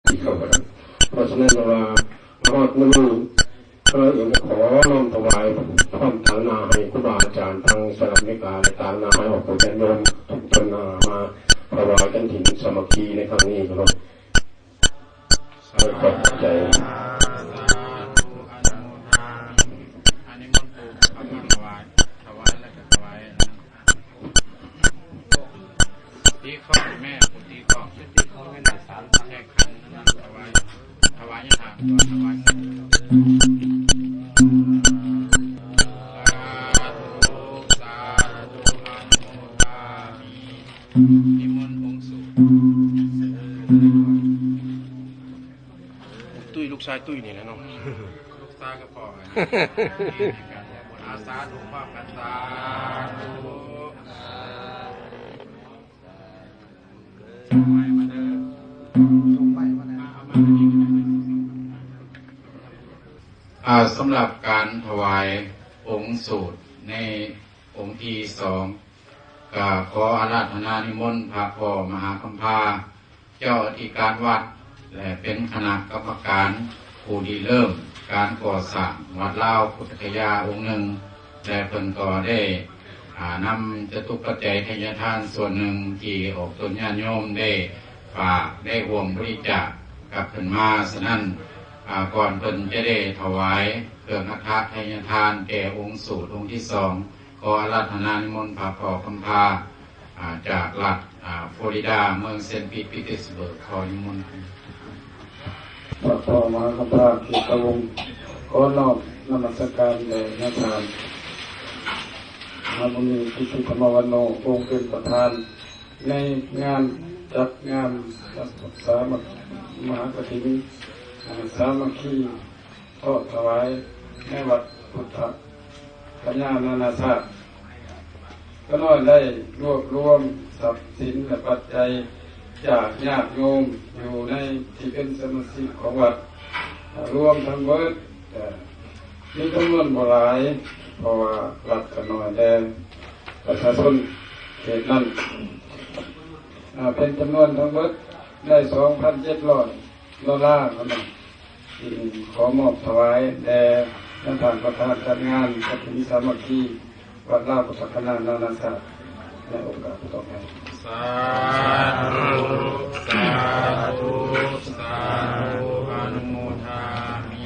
ທີ່ເຂົ້າໄປ. ເພາະສະນັ້ນວ່າ ມາຮອດມື້ນີ້ ຂ້າພະເຈົ້າເອງກໍຂໍນ້ອມຖວາຍ ພ້ອມຕາງໜ້າໃຫ້ຄູບາອາຈານທາງສະຫະລັດອາເມລິກາ ແລະ ຕາງໜ້າໃຫ້ອອກໂຕຍາດໂຍມທຸກໆໜ້າ ມາຖວາຍກະຖິນສາມັກຄີໃນຄັ້ງນີ້ເນາະ. ຂໍຂອບໃຈ. ສາທຸ ອະນຸໂມທາມິ ອານິມົນປູ່ເຂົ້າມາຖວາຍ ຖວາຍແລ້ວກໍຖວາຍອັນນັ້ນ ຕີຄ້ອງແມ່ ປູ່ຕີຄ້ອງ ຕີຄ້ອງແມ່ນສາມ ແຈກຂັນນັ້ນຖວາຍ ຖວາຍຍາຖາ ຖວາຍ ສາທຸ ສາທຸ ອະນຸໂມທາມິ ນິມົນອົງສູດ ຕຸ້ຍ ລູກຊາຍຕຸ້ຍນີ້ແຫຼະເນາະ ລູກຊາຍກໍພໍ້ ອາ ສາທຸ ພ້ອມກັນ ສາທຸ ອາ ສຳລັບການຖວາຍອົງສູດໃນອົງທີສອງ ກໍຂໍອາລາທະນານິມົນພະພໍ່ມະຫາຄຳພາ ເຈົ້າອະທິການວັດ ແລະ ເປັນຄະນະກຳມະການຜູ້ລິເລີ່ມການກໍ່ສ້າງວັດລາວພຸດທະຄະຍາອົງໜຶ່ງ ແລະ ເພິ່ນກໍໄດ້ ອາ ນຳຈະຕຸປັດໄຈທະຍາທານສ່ວນໜຶ່ງທີ່ອອກຕົນຍາດໂຍມໄດ້ຝາກ ໄດ້ຮ່ວມບໍລິຈາກກັບເພິ່ນມາ. ສະນັ້ນ ອາ ກ່ອນເພິ່ນຈະໄດ້ຖວາຍເຄື່ອງອັດຖະທະຍາທານແກ່ອົງສູດອົງທີສອງ ຂໍອາລາທະນານິມົນພະພໍ່ຄຳພາ ອາ ຈາກລັດ ອາ ຟລໍຣິດາ ເມືອງເຊນต์ປີດປີເຕີສເບີກ ຂໍນິມົນ. ພະພໍ່ມະຫາຄຳພາ ເກດຕະວົງ ຂໍນ້ອມນະມັດສະການແດ່ຍາທ່ານ ມະຫາມຸນີ ກິດຕິທຳມະວັນໂນ ອົງເປັນປະທານໃນງານຈັດງານສາມັກ ມະຫາກະຖິນ ອາ ສາມັກຄີ ທອດຖວາຍໃນວັດພຸດທະຄະຍານານາຊາດ. ຂ້ານ້ອຍໄດ້ລວບລວມຊັບສິນ ແລະ ປັດໄຈຈາກຍາດໂຍມຢູ່ໃນທີ່ເປັນສະມາຊິກຂອງວັດ ລວມທັງເບິດ ມີຈຳນວນບໍ່ຫຼາຍ ເພາະວ່າວັດກໍນ້ອຍແດ່ ປະຊາຊົນເຂດນັ້ນ ເປັນຈຳນວນທັງເບິດໄດ້ສອງພັນເຈັດຮ້ອຍ ໂດລາເທົ່ານັ້ນ ຈຶ່ງຂໍມອບຖວາຍແດ່ນາຍທ່ານປະທານຈັດງານກະຖິນສາມັກຄີ ວັດລາວພຸດທະຄະນານານາຊາດ ໃນໂອກາດຕໍ່ໄປ. ສາທຸ ສາທຸ ສາທຸ ອະນຸໂມທາມິ.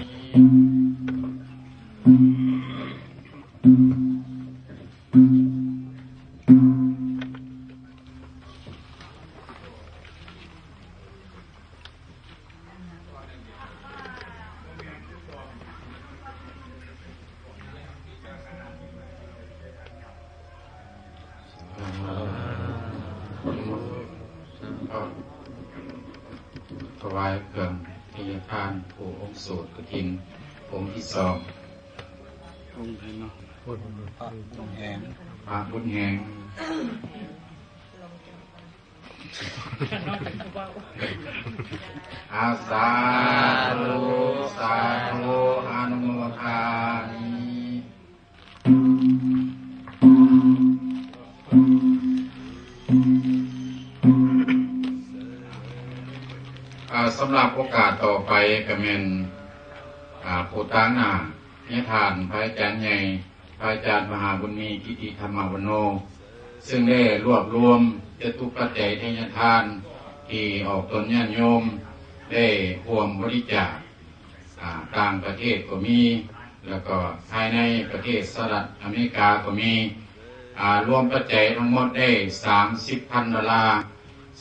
ຖວາຍເຄື່ອງທະຍາທານຜູ້ອົງສູດກະຖິນອົງທີສອງ. ອົງໃດເນາະ? ພະບຸນແຮງ ພະບຸນແຮງ. ອາ ສາທຸ ສາທຸ ອະນຸໂມທາມິ. ອາ ສຳລັບໂອກາດຕໍ່ໄປກະແມ່ນ ອາ ຜູ້ຕາງໜ້າ ຍາທ່ານພະອາຈານໃຫຍ່ ພະອາຈານມະຫາບຸນມີ ກິດຕິທຳມະວັນໂນ ຊຶ່ງໄດ້ລວບລວມຈະຕຸປັດໄຈທະຍາທານທີ່ອອກຕົນຍາດໂຍມໄດ້ຮ່ວມບໍລິຈາກ ອາ ຕ່າງປະເທດກໍມີ ແລ້ວກໍພາຍໃນປະເທດສະຫະລັດອາເມລິກາກໍມີ ອາ ລວມປັດໄຈທັງໝົດໄດ້ສາມສິບພັນໂດລາ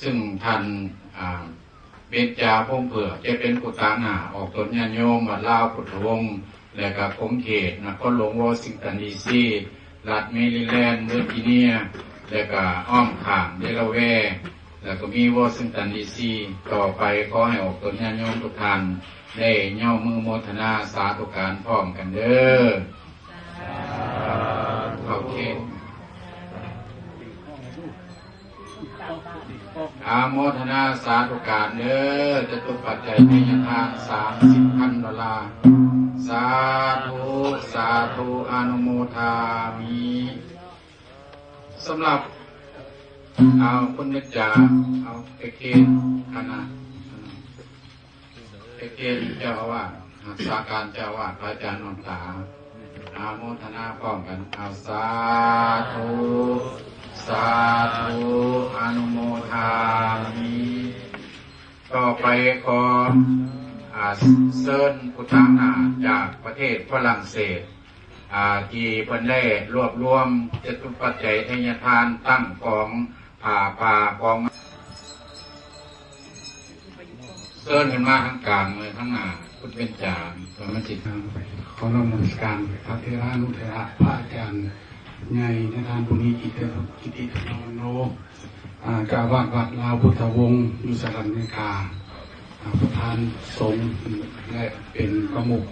ຊຶ່ງທ່ານ ອາ ເບັນຈາ ພົມເຜືອກ ຈະເປັນຜູ້ຕາງໜ້າອອກຕົນຍາດໂຍມວັດລາວພຸດທະວົງ ແລະ ກະຂົງເຂດນະຄອນຫຼວງວໍຊິງຕັນ ດີຊີ ລັດເມຣີແລນ ເວີຈີເນຍ ແລະ ກະອ້ອມຂ້າງ ເດລາແວ ແລະ ກະມີວໍຊິງຕັນ ດີຊີ. ຕໍ່ໄປຂໍໃຫ້ອອກຕົນຍາດໂຍມທຸກທ່ານໄດ້ຍໍມືໂມທະນາສາທຸການພ້ອມກັນເດີ. ໂອເຄ ອາໂມທະນາສາທຸການເດີ ຈະຕຸປັດໄຈທະຍາທານສາມສິບພັນໂດລາ. ສາທຸ ສາທຸ ອະນຸໂມທາມິ. ສຳລັບ ເອົາ ຄຸນເມດຈາ ເອົາ ໄປເຄນຄະນະ. ເກນເຈົ້າອາວາດ ຮັກສາການເຈົ້າອາວາດ ພະອາຈານນ້ອງຕາ ອາໂມທະນາພ້ອມກັນ ອາ ສາທຸ ສາທຸ ອະນຸໂມທາມິ. ຕໍ່ໄປຂໍ ອາ ເຊີນຜູ້ຕາງໜ້າຈາກປະເທດຝຣັ່ງເສດ ອາ ທີ່ເພິ່ນໄດ້ລວບລວມຈະຕຸປັດໄຈທະຍາທານ ຕັ້ງກອງຜ້າປ່າກອງ ເຊີນຂຶ້ນມາທາງກາງເລີຍ ທາງໜ້າຄຸນເປັນຈາງ ສະມາຊິກ. ຂໍນອບນະມັດສະການພະເຖລານຸເຖລະ ພະອາຈານໃຫຍ່ ນາຍທ່ານ ບຸນມີ ກິດຕິ ກິດຕິທະນາວັນໂນ ອາ ເຈົ້າອາວາດວັດລາວພຸດທະວົງຢູ່ສະຫະລັດອາເມລິກາ ອາ ປະທານສົງ ແລະ ເປັນປະມຸກ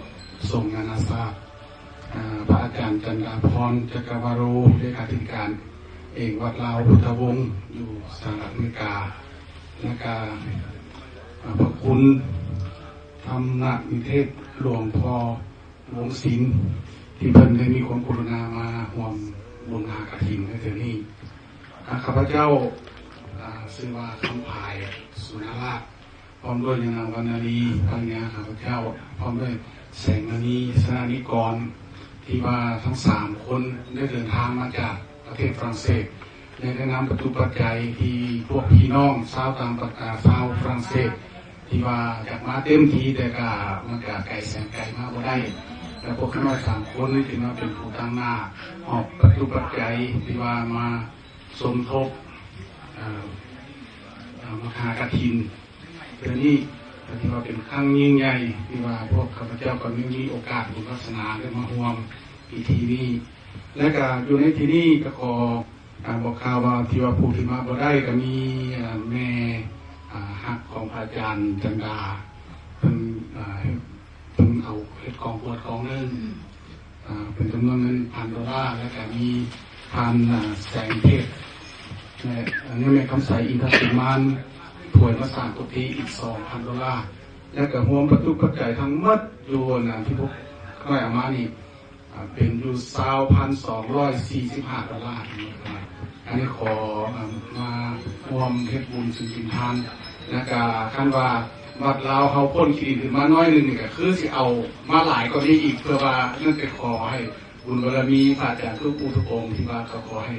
ສົງນານາຊາດ. ອາ ພະອາຈານຈັນດາພອນ ຈັກກະວາໂຣ ເລຂາທິການເອກວັດລາວພຸດທະວົງຢູ່ສະຫະລັດອາເມລິກາ ແລະກະ ອາ ພະຄຸນທຳນະນິເທດ ຫຼວງພໍ່ວົງສິນ ທີ່ເພິ່ນໄດ້ມີຄວາມກະລຸນາມາຮ່ວມບຸນມະຫາກະຖິນໃນເທື່ອນີ້. ອາ ຂ້າພະເຈົ້າ ອາ ຊື່ວ່າ ຄຳຜາຍ ສຸນາລາດ ພ້ອມດ້ວຍຍານາງວັນນະລີ ພັນຍາຂ້າພະເຈົ້າ ພ້ອມດ້ວຍແສງມະນີ ສະນານິກອນ ທີ່ວ່າທັງສາມຄົນໄດ້ເດີນທາງມາຈາກປະເທດຝຣັ່ງເສດ ແລະ ໄດ້ນຳປະຈຸປັດໄຈທີ່ພວກພີ່ນ້ອງຊາວຕ່າງປະ ອາ ຊາວຝຣັ່ງເສດ ທີ່ວ່າຢາກມາເຕັມທີ່ ແຕ່ກະມັນກະໄກແສນໄກມາບໍ່ໄດ້ ແລະ ພວກຂ້ານ້ອຍສາມຄົນນີ້ທີ່ມາເປັນຜູ້ຕາງໜ້າ ຫອບປະຈຸປັດໄຈທີ່ວ່າມາ ສົມທົບ ເອີ ເອີ ມະຫາກະຖິນເທື່ອນີ້ ກໍຖືວ່າເປັນຄັ້ງຍິ່ງໃຫຍ່ ທີ່ວ່າພວກຂ້າພະເຈົ້າກໍໄດ້ມີໂອກາດບຸນວາສະໜາໄດ້ມາຮ່ວມພິທີນີ້ ແລະກະຢູ່ໃນທີ່ນີ້ກໍຂໍ ອາ ບອກຂ່າວວ່າ ທີ່ວ່າຜູ້ທີ່ມາບໍ່ໄດ້ກໍມີ ອາ ແມ່ ອາ ຮັກຂອງພະອາຈານຈັນດາ ເພິ່ນ ອາ ເພິ່ນເອົາເຮັດກອງກວດກອງໜຶ່ງ ອາ ເປັນຈຳນວນເງິນພັນໂດລາ ແລ້ວກະມີທ່ານ ອາ ແສງເພັດ ແລະ ອາ ຍາແມ່ຄຳໃສ ອິນທະສີມານ ຖວຍມາສ້າງກຸດທິອີກສອງພັນໂດລາ ແລ້ວກະຮວມປັດຈຸປັດໄຈທັງໝົດຢູ່ ອັນ ທີ່ພວກຂ້ອຍເອົາມານີ້ ອາ ເປັນຢູ່ຊາວພັນສອງຮ້ອຍສີ່ສິບຫ້າໂດລາ. ອັນນີ້ຂໍ ອາ ມາຮ່ວມເຮັດບຸນສຸນກິນທານ ແລ້ວກະຄັນວ່າວັດລາວເຮົາພົ້ນຂີ້ດິນຂຶ້ນມາໜ້ອຍໜຶ່ງນີ້ ກໍຄືຊິເອົາມາຫຼາຍກວ່ານີ້ອີກ ເພື່ອວ່ານັ້ນກໍຂໍໃຫ້ບຸນບາລະມີພະອາຈານທຸກຜູ້ທຸກອົງ ທີ່ວ່າກໍຂໍໃຫ້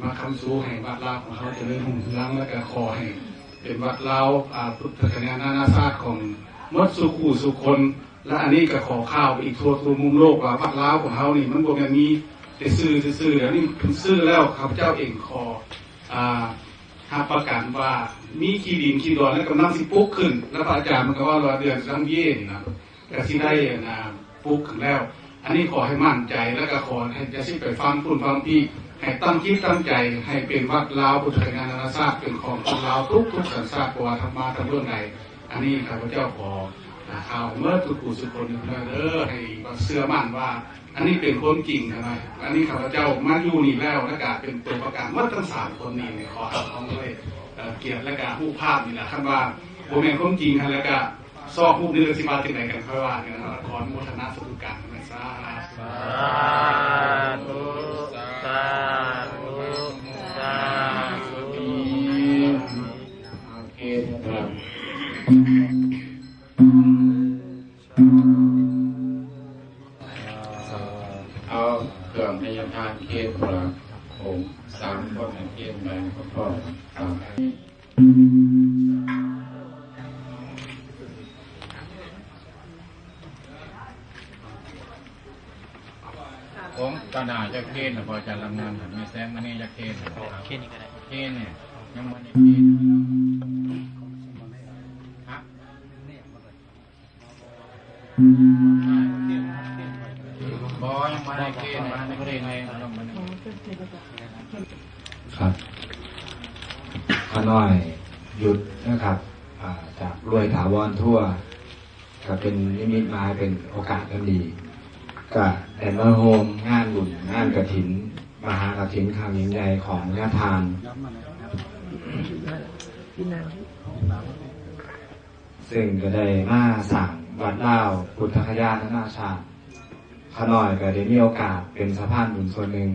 ມາຄ້ຳຊູໃຫ້ວັດລາວຂອງເຮົາຈະເລີນຮຸ່ງເຮືອງ ແລ້ວກໍຂໍໃຫ້ເປັນວັດລາວ ອາ ພຸດທະຄະຍານານາຊາດຂອງໝົດສູ່ຄູ່ສູ່ຄົນ. ແລະ ອັນນີ້ກໍຂໍຂ່າວໄປອີກທົ່ວທຸກມຸມໂລກວ່າ ວັດລາວຂອງເຮົານີ້ມັນບໍ່ແມ່ນມີແຕ່ຊື່ຊື່ໆ ດຽວນີ້ເພິ່ນຊື່ແລ້ວ. ຂ້າພະເຈົ້າເອງຂໍ ອາ ຮັບປະກັນວ່າມີຂີ້ດິນຂີ້ດອນ ແລະ ກຳລັງຊິປຸກຂຶ້ນ ແລະ ພະອາຈານເພິ່ນກໍເວົ້າວ່າເດືອນຊານຫວຽນີ້ນະ ກໍຊິໄດ້ ອັນນາ ປຸກຂຶ້ນແລ້ວ. ອັນນີ້ຂໍໃຫ້ໝັ້ນໃຈ ແລະ ກໍຂໍໃຫ້ຈະຊິໄປຟັງພຸ້ນຟັງພີ້ ໃຫ້ຕັ້ງຈິດຕັ້ງໃຈ ໃຫ້ເປັນວັດລາວພຸດທະຄະຍານານາຊາດ ເປັນຂອງຄົນລາວທຸກໆສັນຊາດ ບໍ່ວ່າທາງມາທາງເບື້ອງໃດ. ອັນນີ້ຂ້າພະເຈົ້າຂໍ ອາ ຂ່າວໃຫ້ໝົດທຸກຜູ້ທຸກຄົນເດີ ໃຫ້ເຊື່ອໝັ້ນວ່າອັນນີ້ເປັນຄວາມຈິງນະ. ອັນນີ້ຂ້າພະເຈົ້າມາຢູ່ນີ້ແລ້ວ ແລ້ວກະເປັນຕົວປະກັນໝົດທັງສາມຄົນນີ້ ຂໍຮັບຮອງດ້ວຍ ເອີ ກຽດ ແລ້ວກະຮູບພາບນີ້ລະ. ຄັນວ່າບໍ່ແມ່ນຄວາມຈິງຫັ້ນ ແລ້ວກະຊອກຮູບນີ້ລະຊິວ່າຈັ່ງໃດກັນ ຄ່ອຍວ່າກັນ. ຂໍອະນຸໂມທະນາສາທຸການນຳ ສາທຸ ສາທຸ ສາທຸ. ໂອເຄ ເອົາເຄື່ອງໃຫ້ຍາທານເຄນຄົນລະອົງ ສາມຄົນໃຫ້ເຄນໄປພ້ອມກັນ. ຂອງຕາໜ້າຈະເຄນນະ ພໍຈະລຳນຳ ແມ່ແສງມະນີຈະເຄນນະ ເຄນນີ້ກໍໄດ້ ເຄນນີ້ຍັງບໍ່ໄດ້ເຄນ ຮະ? ບໍ່ ຍັງບໍ່ໄດ້ເຄນ ຍັງບໍ່ໄດ້ເຄນ ຍັງບໍ່ໄດ້. ຄັບ ຂ້ານ້ອຍຢຸດນະຄັບ ອາ ຈາກລວຍຖາວອນທົວ ກໍເປັນນິມິດໝາຍ ເປັນໂອກາດອັນດີ ກໍໄດ້ມາຮ່ວມງານບຸນງານກະຖິນ ມະຫາກະຖິນຄັ້ງຍິ່ງໃຫຍ່ຂອງຍາທ່ານ ຊຶ່ງກໍໄດ້ມາສ້າງວັດລາວພຸດທະຄະຍານານາຊາດ. ຂ້ານ້ອຍກໍໄດ້ມີໂອກາດເປັນສະພານບຸນສ່ວນໜຶ່ງ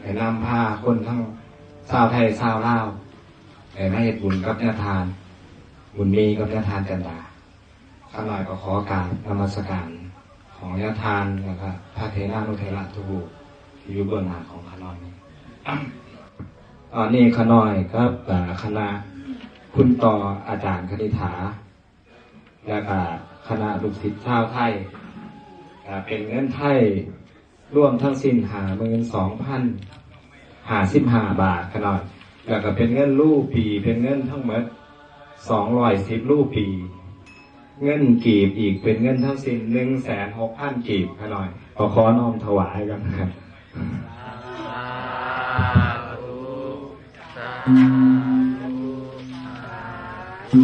ໄດ້ນຳພາຄົນທັງຊາວໄທຊາວລາວ ໄດ້ມາເຮັດບຸນກັບຍາທ່ານບຸນມີ ກັບຍາທ່ານຈັນດາ. ຂ້ານ້ອຍກໍຂໍກາບນະມັດສະການຂອງຍາທ່ານ ແລ້ວກໍພະເຖລານຸເຖລະທຸກຮູບທີ່ຢູ່ເບື້ອງໜ້າຂອງຂ້ານ້ອຍນີ້. ຕອນນີ້ຂ້ານ້ອຍກັບ ເອີ ຄະນະຄຸນຕໍ່ອາຈານຄະນິດຖາ ແລ້ວກໍຄະນະລູກສິດຊາວໄທ ກໍເປັນເງິນໄທ ລວມທັງສິ້ນຫ້າໝື່ນສອງພັນຫ້າສິບຫ້າບາດຂະນ້ອຍ ແລ້ວກໍເປັນເງິນຣູປີ ເປັນເງິນທັງໝົດສອງຮ້ອຍສິບຣູປີ ເງິນກີບອີກເປັນເງິນທັງສິ້ນໜຶ່ງແສນຫົກພັນກີບຂະນ້ອຍ ກໍຂໍນ້ອມຖວາຍກັນ. ສາທຸ ສາທຸ ສາທຸ.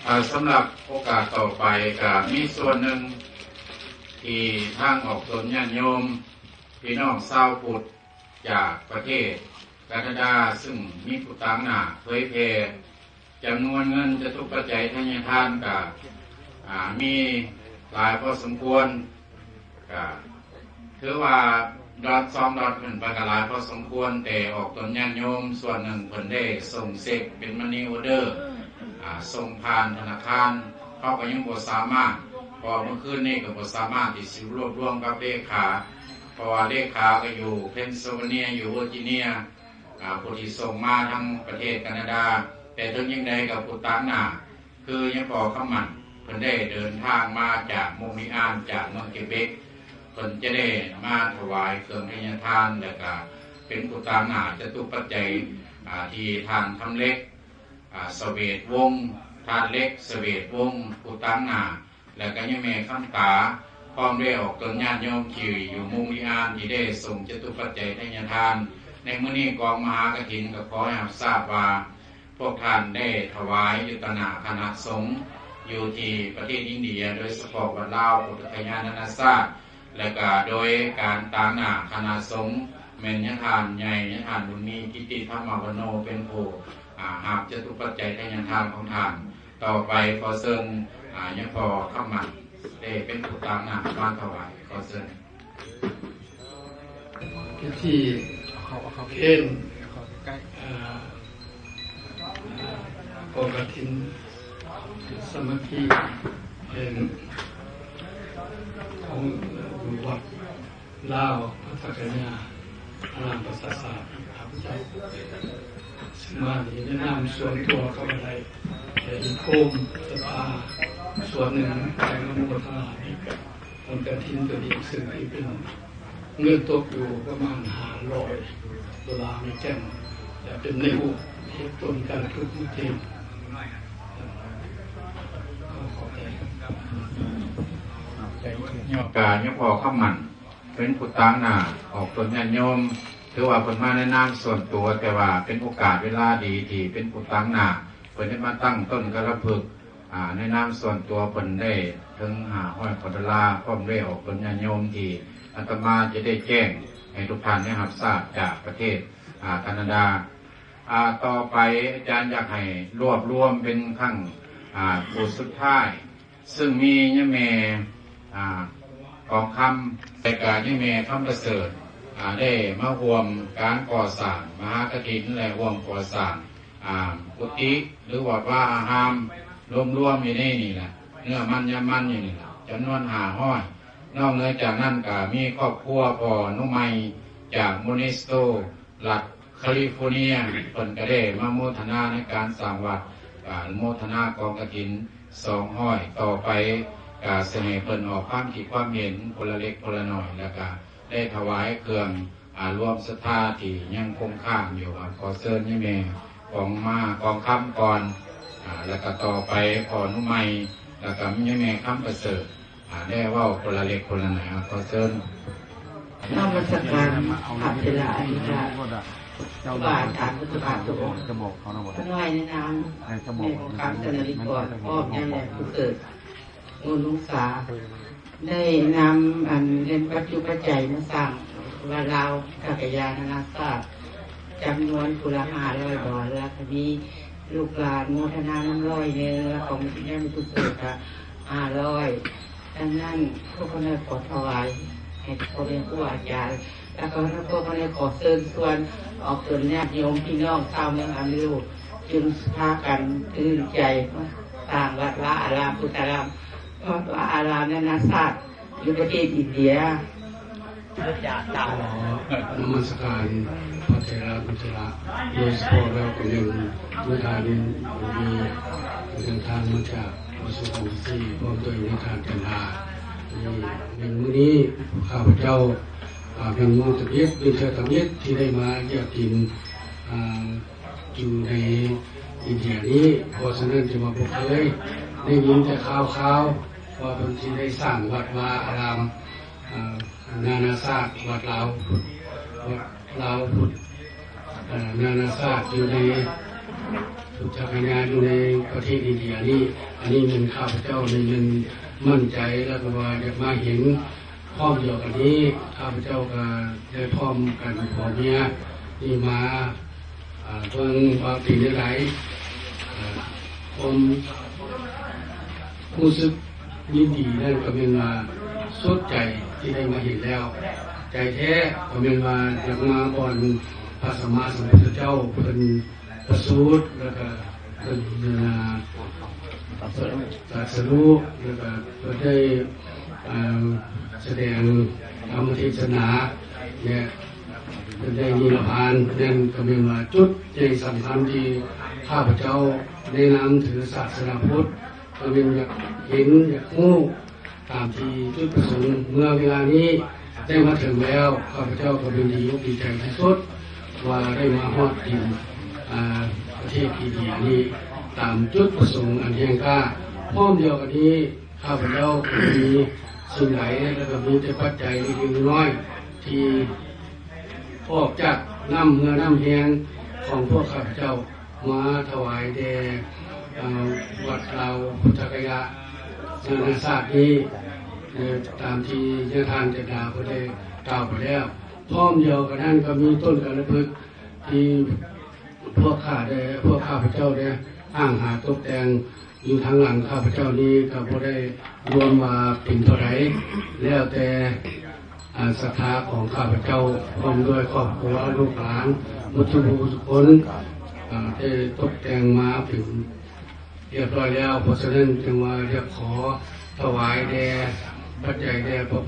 ອ່າ ສຳລັບໂອກາດຕໍ່ໄປ ກະມີສ່ວນໜຶ່ງທີ່ທາງອອກຕົນຍາດໂຍມ ພີ່ນ້ອງຊາວພຸດຈາກປະເທດການາດາ ຊຶ່ງມີຜູ້ຕາງໜ້າເຜີຍແຜ່ຈຳນວນເງິນຈະຕຸປັດໄຈທະຍາທານ ກະ ອ່າ ມີຫຼາຍພໍສົມຄວນ. ກະຖືວ່າດອດສອງດອດຂຶ້ນໄປກະຫຼາຍພໍສົມຄວນ, ແຕ່ອອກຕົນຍາດໂຍມສ່ວນໜຶ່ງເພິ່ນໄດ້ສົ່ງເຊັກເປັນ money order ອ່າ ສົ່ງຜ່ານທະນາຄານ, ເຮົາກໍຍັງບໍ່ສາມາດ, ເພາະເມື່ອຄືນນີ້ກໍບໍ່ສາມາດທີ່ຊິລວບລວມກັບເລຂາ, ເພາະວ່າເລຂາກໍຢູ່ Pennsylvania ຢູ່ Virginia ອ່າ ຜູ້ທີ່ສົ່ງມາທາງປະເທດການາດາ, ແຕ່ເຖິງຢ່າງໃດກໍຜູ້ຕາງໜ້າ ຄືຍາພໍ່ຄຳໝັ້ນ ເພິ່ນໄດ້ເດີນທາງມາຈາກມົງລີອານ ຈາກເມືອງເກເບັກ, ເພິ່ນຈະໄດ້ມາຖວາຍເຄື່ອງທະຍາທານ ແລະກະເປັນຜູ້ຕາງໜ້າຈະຕຸປັດໄຈ ອ່າ ທີ່ທ່ານຄຳເລັກ ອ່າ ສະເຫວດວົງ, ທ່ານເລັກ ສະເຫວດວົງ ຜູ້ຕາງໜ້າ ແລະກະຍາແມ່ຄຳຕາ ພ້ອມດ້ວຍອອກຕົນຍາດໂຍມທີ່ຢູ່ມຸງວິຫານ ທີ່ໄດ້ສົ່ງຈະຕຸປັດໄຈທະຍາທານ. ໃນມື້ນີ້ກອງມະຫາກະຖິນກໍຂໍໃຫ້ຮັບຊາບວ່າ ພວກທ່ານໄດ້ຖວາຍຢູ່ຕໍ່ໜ້າຄະນະສົງຢູ່ທີ່ປະເທດອິນເດຍ, ໂດຍສະເພາະວັດລາວພຸດທະຄະຍານານາຊາດ, ແລະກະໂດຍການຕາງໜ້າຄະນະສົງ ແມ່ນຍາທ່ານໃຫຍ່ ຍາທ່ານບຸນມີ ກິດຕິທຳມະວະໂນ ເປັນຜູ້ ອ່າ ຮັບຈະຕຸປັດໄຈທະຍາທານຂອງທ່ານ. ຕໍ່ໄປຂໍເຊີນ ອ່າ ຍາພໍ່ຄຳໝັ້ນ ໄດ້ເປັນຜູ້ຕາງໜ້າມາຖວາຍ. ຂໍເຊີນ. ພິທີເຄນ ເອີ ກອງກະຖິນສາມັກຄີແຫ່ງ ຂອງຢູ່ວັດ ລາວ ພັດທະກະຍາ ອາຣາມປະຊາສາດ ຂ້າພະເຈົ້າ ຊຶ່ງມານີ້ໃນນາມສ່ວນຕົວກໍໄດ້ ໄດ້ໂຮມສັດທາສ່ວນໜຶ່ງ ໄປອະນຸໂມທະນາໃນບຸນກະຖິນຕົວນີ້ ຊຶ່ງທີ່ເປັນເງິນຕົກຢູ່ປະມານຫ້າຮ້ອຍໂດລາອາເມລິກັນ ແລະເປັນໃນຮູບເຮັດຕົ້ນການປະພຶດຕິ. ຂອບໃຈ. ຍາພໍ່ຄຳໝັ້ນ ເປັນຜູ້ຕາງໜ້າອອກຕົນຍາດໂຍມ, ຖືວ່າເພິ່ນມາໃນນາມສ່ວນຕົວ, ແຕ່ວ່າເປັນໂອກາດເວລາດີທີ່ເປັນຜູ້ຕາງໜ້າ, ເພິ່ນໄດ້ມາຕັ້ງຕົ້ນກາລະພຶກ ອາ ໃນນາມສ່ວນຕົວເພິ່ນໄດ້ເຖິງຫ້າຮ້ອຍກວ່າໂດລາ, ພ້ອມດ້ວຍອອກຕົນຍາດໂຍມທີ່ອາດຕະມາຈະໄດ້ແຈ້ງໃຫ້ທຸກທ່ານໄດ້ຮັບຊາບຈາກປະເທດ ອາ ການາດາ. ອາ ຕໍ່ໄປອາຈານຢາກໃຫ້ລວບລວມເປັນຄັ້ງ ອາ ຜູ້ສຸດທ້າຍ ຊຶ່ງມີຍາແມ່ ອາ ກອງຄຳ ແລະກະຍາແມ່ຄຳປະເສີດ ອາ ໄດ້ມາຮ່ວມການກໍ່ສ້າງມະຫາກະຖິນ ແລະຮ່ວມກໍ່ສ້າງ ອາ ກຸຕິ ຫຼື ວັດວາອາຮາມ ລວມໆຢູ່ໃນນີ້ລະ ເນື້ອມັນຍາມັນຢູ່ນີ້ລະ ຈຳນວນຫ້າຮ້ອຍ. ນອກເໜືອຈາກນັ້ນກະມີຄອບຄົວພໍ່ນຸໄມ ຈາກໂມເນສໂຕ ລັດຄາລິຟໍເນຍ ເພິ່ນກະໄດ້ມາໂມທະນາໃນການສ້າງວັດ ອາ ໂມທະນາກອງກະຖິນສອງຮ້ອຍ. ຕໍ່ໄປກະຊິໃຫ້ເພິ່ນອອກຄວາມຄິດຄວາມເຫັນຄົນລະເລັກຄົນລະໜ້ອຍ ແລ້ວກະໄດ້ຖວາຍເຄື່ອງ ອາ ລວມສັດທາທີ່ຍັງຄົງຄ້າງຢູ່. ອາ ຂໍເຊີນຍາແມ່ກອງມາ ກອງຄຳກ່ອນ ອາ ແລ້ວກະຕໍ່ໄປພໍ່ນຸໄມ ແລ້ວກະຍາແມ່ຄຳປະເສີດ ອາ ໄດ້ເວົ້າຄົນລະເລັກຄົນລະໜ້ອຍ. ອາ ຂໍເຊີນ. ນະມັດສະການພະເຖລະອະທິການ ຄູບາອາຈານ ພຸດທະບາດທຸກອົງ. ຂ້ານ້ອຍໃນນາມແມ່ກອງຄຳ ສະນະລິກອນ ພ້ອມຍາແມ່ຜູ້ເກີດ ໂອລຸງສາ ໄດ້ນຳອັນເງິນປັດຈຸປັດໄຈມາສ້າງວັດລາວພັດທະກະຍານານາຊາດ ຈ ຈຳນວນຜູ້ລະຫ້າຮ້ອຍບາດ ແລ້ວກໍມີລູກຫຼານໂມທະນານຳຮ້ອຍໜຶ່ງ ແລ້ວກໍມີບຸນກຸສົນກໍຫ້າຮ້ອຍ. ດັ່ງນັ້ນ ພວກຂ້ານ້ອຍຂໍຖວາຍໃຫ້ພໍ່ແມ່ຄູອາຈານ ແລ້ວກໍພວກຂ້ານ້ອຍຂໍເຊີນຊວນອອກຕົນຍາດໂຍມພີ່ນ້ອງຊາວເມືອງອາລິໂອ ຈົ່ງພາກັນຕື່ນໃຈມາສ້າງວັດວາອາຣາມ ພຸດທະລາມ ວັດວາອາຣາມນານາຊາດ ຢູ່ປະເທດອິນເດຍ. ຂໍນະມັດສະການພະເຖລະບຸດເຖລະ ໂດຍສະເພາະແລ້ວກໍແມ່ນນາຍທ່ານບຸນມີ ເດີນທາງມາຈາກກະຊວງການເກສດ ພ້ອມດ້ວຍນາຍທ່ານຈັນດາ. ແມ່ນມື້ນີ້ຂ້າພະເຈົ້າ ອ່າ ເປັນມື້ທຳອິດ ເປັນເທື່ອທຳອິດທີ່ໄດ້ມາຢ້ຽມຢາມ ອ່າ ຢູ່ໃນອິນເດຍນີ້ ເພາະສະນັ້ນຈຶ່ງວ່າບໍ່ເຄີຍໄດ້ຍິນແຕ່ຂ່າວໆ ວ່າເພິ່ນຊິໄດ້ສ້າງວັດວາອາຣາມ ເອີ ນານາຊາດ ວັດລາວ ວັດລາວພຸດ ເອີ ນານາຊາດຢູ່ໃນພຸດທະຄະຍາ ຢູ່ໃນປະເທດອິນເດຍນີ້. ອັນນີ້ແມ່ນຂ້າພະເຈົ້ານີ້ແມ່ນໝັ້ນໃຈ ແລ້ວກໍວ່າຢາກມາເຫັນ ພ້ອມດຽວກັນນີ້ ຂ້າພະເຈົ້າກໍໄດ້ພ້ອມກັນຜົວເມຍນີ້ມາ ເອີ ເບິ່ງວ່າເປັນຈັ່ງໃດ. ເອີ ຄວາມຮູ້ສຶກຍິນດີນັ້ນກໍແມ່ນວ່າສຸດໃຈທີ່ໄດ້ມາເຫັນແລ້ວ ໃຈແທ້ກໍແມ່ນວ່າຢາກມາບ່ອນພະສຳມາສຳພຸດທະເຈົ້າເພິ່ນ ປະສູດ ແລ້ວກະເພິ່ນ ເອີ ຕັດສະຮູ້ ແລ້ວກະເພິ່ນໄດ້ ເອີ ສະແດງທຳມະເທດສະໜາ ແລະ ເພິ່ນໄດ້ນິລະພານ. ນັ້ນກໍແມ່ນວ່າຈຸດໃຫຍ່ສຳຄັນທີ່ຂ້າພະເຈົ້າໃນນາມຖືສາສະໜາພຸດ ກໍແມ່ນຢາກເຫັນ ຢາກຮູ້ ຕາມທີ່ຈຸດປະສົງ. ເມື່ອເວລານີ້ໄດ້ມາເຖິງແລ້ວ ຂ້າພະເຈົ້າກໍເປັນດີອົກດີໃຈທີ່ສຸດ ວ່າໄດ້ມາຮອດດິນ ອາ ປະເທດອິນເດຍນີ້ ຕາມຈຸດປະສົງອັນແຮງກ້າ. ພ້ອມດຽວກັນນີ້ ຂ້າພະເຈົ້າກໍມີສິ່ງໃດ ແລ້ວກໍມີແຕ່ປັດໄຈເລັກໆນ້ອຍໆ ທີ່ອອກຈາກນ້ຳເຫື່ອນ້ຳແຮງຂອງພວກຂ້າພະເຈົ້າ ມາຖວາຍແດ່ ເອີ ວັດລາວພຸດທະກະຍານານາຊາດນີ້ ເອີ ຕາມທີ່ຍາທ່ານຈັນດາເພິ່ນໄດ້ກ່າວໄປແລ້ວ. ພ້ອມດຽວກັນນັ້ນກໍມີຕົ້ນກາລະພຶກທີ່ພວກຂ້າໄດ້ ພວກຂ້າພະເຈົ້າໄດ້ຮ່າງຫາຕົກແຕ່ງ ຢູ່ທາງຫຼັງຂ້າພະເຈົ້ານີ້ກໍບໍ່ໄດ້ລວມວ່າເປັນເທົ່າໃດ ແລ້ວແຕ່ ອາ ສັດທາຂອງຂ້າພະເຈົ້າ ພ້ອມດ້ວຍຄອບຄົວ ລູກຫຼານ ໝົດທຸກຜູ້ທຸກຄົນ ອາ ໄດ້ຕົກແຕ່ງມາເປັນຮຽບຮ້ອຍແລ້ວ. ເພາະສະນັ້ນຈຶ່ງວ່າຢາກຂໍຖວາຍແດ່ ປັດໄຈແດ່ ເອີ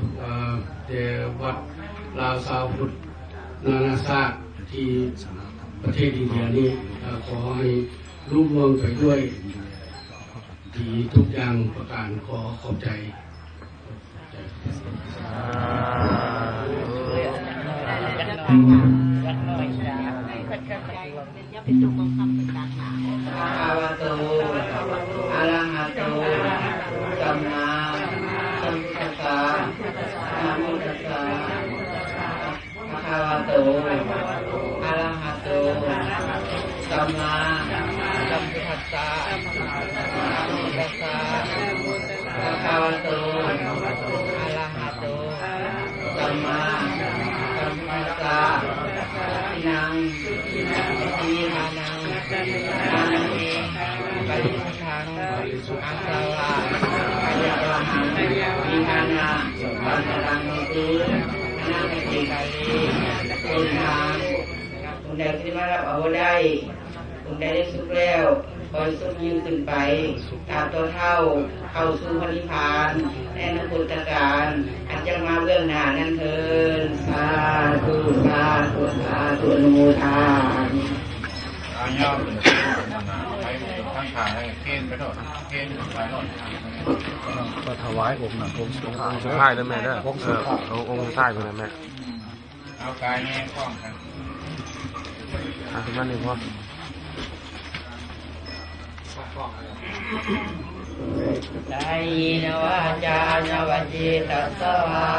ແດ່ວັດລາວຊາວພຸດນານາຊາດທີ່ປະເທດອິນເດຍນີ້ ເອີ ຂໍໃຫ້ລຸລ່ວງໄປດ້ວຍດີທຸກຢ່າງປະການ. ຂໍຂອບໃຈ. ພະຄະວະໂຕ ອະລະຫະໂຕ ສຳມາສຳພຸດທັດສະ ນະໂມຕັດສະ ພະຄະວະໂຕ ອະລະຫະໂຕ ສຳມາສຳພຸດທັດສະ ນະໂມຕັດສະ ພະຄະວະໂຕ ອະລະຫະໂຕ ສຳມາສຳພຸດທັດສະ ຍະທິນັງ ນິທານັງ ມະນະເມ ປະລິສຸດທັງ ອາສະວະ ຂະຍະວະຫັງ ວິທານະ ປັນຕະລັງ ໂຫຕຸ ອະນາກະຕິ ກາເລ ໂພລິນາງ. ຜູ້ໃດທີ່ມາຮັບເອົາບໍ່ໄດ້ ຜູ້ໃດໄດ້ສຸກແລ້ວ ຂໍໃຫ້ສຸກຍິ່ງຂຶ້ນໄປ ຕາບເທົ່າເຂົ້າສູ່ພະນິບພານ ໃນອະນາຄົດຕະການ ອັນຈະມາເບື້ອງໜ້ານັ້ນເທີ້ນ. ສາທຸ ສາທຸ ສາທຸ ອະນຸໂມທາມິ. ອາຍາວເປັນທາງຂ້າງໃຫ້ເກນໄປໂລດ ເກນໄປໂລດ. ກໍຖວາຍອົງນະ ອົງສຸດທ້າຍ ອົງສຸດທ້າຍເດີແມ່ເດີ ອົງສຸດທ້າຍ ເອີ ອົງ ອົງສຸດທ້າຍພຸ້ນນະແມ່. ເອົາກາຍແຍກກ້ອງກັນ ອ່ະ ປະມານນີ້ພໍ. ກາເຍນະວາຈານະວະເຈຕະສະວາ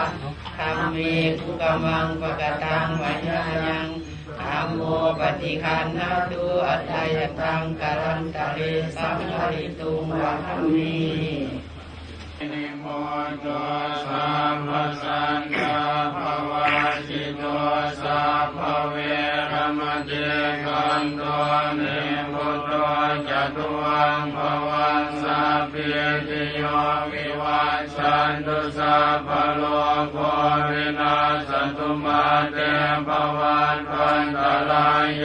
ທຳເມ ຄຸກະມັງ ປະກະຕັງ ມະຍາຍັງ ທຳໂມ ປະຕິຄັນນະຕຸ ອັດຕາຍັນຕັງ ກາລັນຕະເລ ສັງຄະລິຕຸງ ວະທຳເມ. ນິໂມໂຕ ສັບພະສັນຕາພະວາສິໂຕ ສັບພະເວຣະ มะติ ขันโต นิพพุโต จตุวัง ภวัง สัพพีติโย วิวัชชันตุ สัพพะโลโค วินัสสะตุ มาเต ภวัตวันตะราโย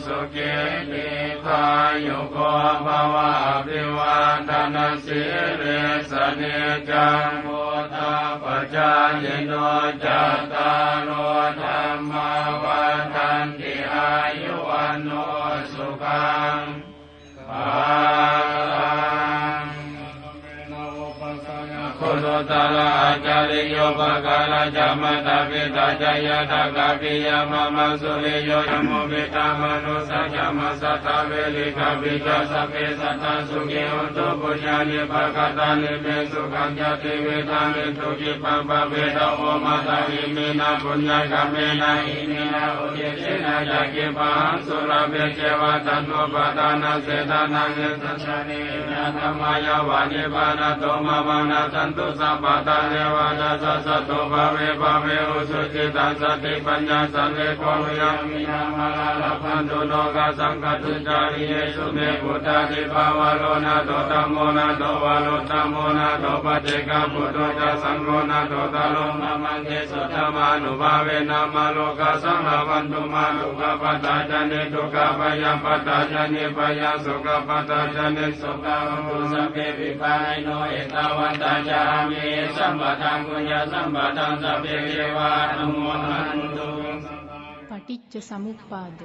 สุขี ที ฆายุโก ภวะ อภิวาทะนะสีลิสสะ นิจจัง วุฑฒาปะจายิโน จัตตาโร ธัมมา วัฑฒันติ อายุ วัณโณ สุขัง พะลัง โคโนตระอาจาริโย ปะกาลาจะ มาตาปิตาจะ ญาตากาปิยะ มะมะ สุริโย ยะโม ปิตา มะนุสสะจะ มาสสะทา เวริกาปิจา สัพเพ สัตตา สุขี โหนตุ ปุญญานิ ปะกะตานิ เม สุขัง จะ ติ วิทา เม ตุ กิปปัง ปะเวทะ โอ มาทา อิมินา ปุญญะกะมเมนะ อิมินา อุทิสเสนะ จะ กิปปะหัง สุลาเภ เกวะ ตะโน ปะทานะ เสทะนะ เย สัญญาเน นะ ธัมมายะ วะ นิพพานะโต มะมัง นะ สันตุ สัพพะทา เทวา นะ สัสสะตุ ภะเว ภะเว อุ สุจิตัง สะติ ปัญญา สัลเล โภ วิ ริยะ มิ นะ มะ ลา ละ พันตุ โน ฆะ สัง ฆะ ตุ จาริ เย สุ เม ปุตตา ทิ ภะ วะ โร นะ โต ธัมโม นะ โต วะ โร ตะ โม นะ โต ปะเจกะ ปุตโต จะ สัง โฆ นะ โต ตะ โร มะ มัง เก สุ ธะ มา นุ ภา เว นะ มะ โร ฆะ สัง ละ พันตุ มะ ทุก ขะ ปะทา จะ นิ ทุกขะ ภะยะ ปะทา จะ นิ ภะยะ โส ขะ ปะทา จะ นิ โส กะ โหนตุ สัพเพ วิปา ยิ โน เอตา วัฏฏา จะ หามิ เย สัม ปะ ทัง ปุญญะ สัม ปะ ทัง สัพเพ เทวา อະ นุ โม ทะ นัน ตุ สัพ พะ ปะ ทิ จ จ สมุปปาเด